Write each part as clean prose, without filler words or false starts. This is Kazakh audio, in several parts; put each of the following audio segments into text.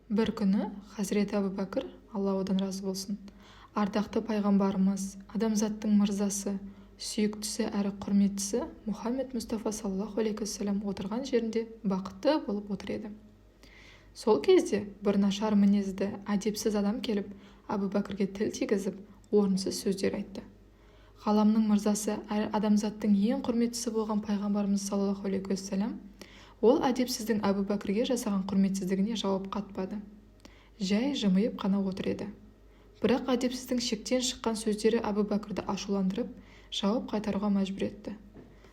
Бір күні хазіреті Әбубәкір, Алла одан разы болсын, ардақты пайғамбарымыз, адамзаттың мырзасы, сүйіктісі әрі құрметтісі Мұхаммед Мұстафа саллаллаху алейхи уассалам отырған жерінде бақытты болып отыр еді. Сол кезде бір нашар мінезді, әдепсіз адам келіп, Әбубәкірге тіл тигізіп, орынсыз сөздер айтты. Ғаламның мырзасы әрі адамзаттың ең құрметтісі болған пайғамбарымыз саллаллаху алейхи уассалам ол әдепсіздің Әбубәкірге жасаған құрметсіздігіне жауап қатпады. Жай жымиып қана отыр еді. Бірақ әдепсіздің шектен шыққан сөздері Әбубәкірді ашуландырып, жауап қайтаруға мәжбүр етті.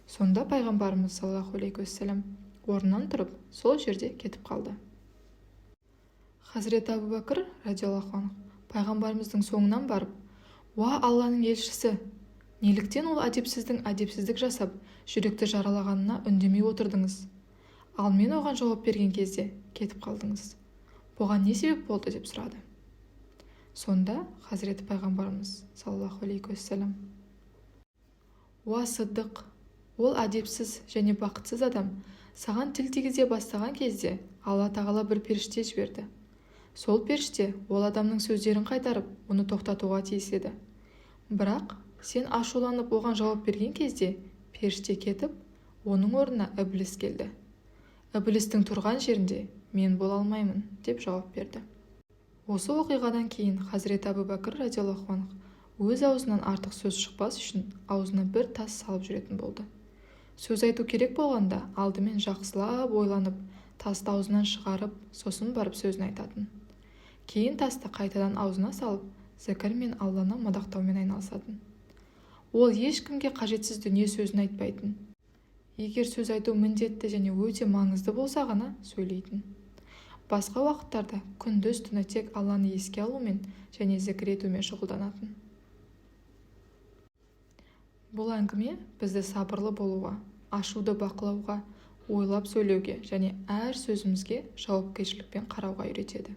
Сонда пайғамбарымыз саллаллаху алейхи уассалам орнынан тұрып, сол жерде кетіп қалды. Хазіреті Әбубәкір радиаллаху анху пайғамбарымыздың соңынан барып: «Уа Алланың елшісі, неліктен ол әдепсіздің әдепсіздік жасап, жүректі жаралағанына үндемей отырдыңыз, ал мен оған жауап берген кезде кетіп қалдыңыз? Бұған не себеп болды?» – деп сұрады. Сонда хазіреті пайғамбарымыз саллаллаху алейхи уассалам: «Уа Сыдық, ол әдепсіз және бақытсыз адам саған тіл тигізе бастаған кезде Алла Тағала бір періште жіберді. Сол періште ол адамның сөздерін қайтарып, оны тоқтатуға тиіс еді. Бірақ сен ашуланып, оған жауап берген кезде періште кетіп, оның орнына ібіліс келді. Ібілістің тұрған жерінде мен бола алмаймын», – деп жауап берді. Осы оқиғадан кейін хазіреті Әбубәкір радиаллаху анху өз аузынан артық сөз шықпас үшін аузына бір тас салып жүретін болды. Сөз айту керек болғанда, алдымен жақсылап ойланып, тасты аузынан шығарып, сосын барып сөзін айтатын. Кейін тасты қайтадан аузына салып, зікір мен Алланы мадақтаумен айналысатын. Ол ешкімге қажетсіз дүние сөзін айтпайтын. Егер сөз айту міндетті және өте маңызды болса ғана сөйлейтін. Басқа уақыттарда күндіз-түні тек Алланы еске алумен және зікір етумен шұғылданатын. Бұл әңгіме бізді сабырлы болуға, ашуды бақылауға, ойлап сөйлеуге және әр сөзімізге жауапкершілікпен қарауға үйретеді.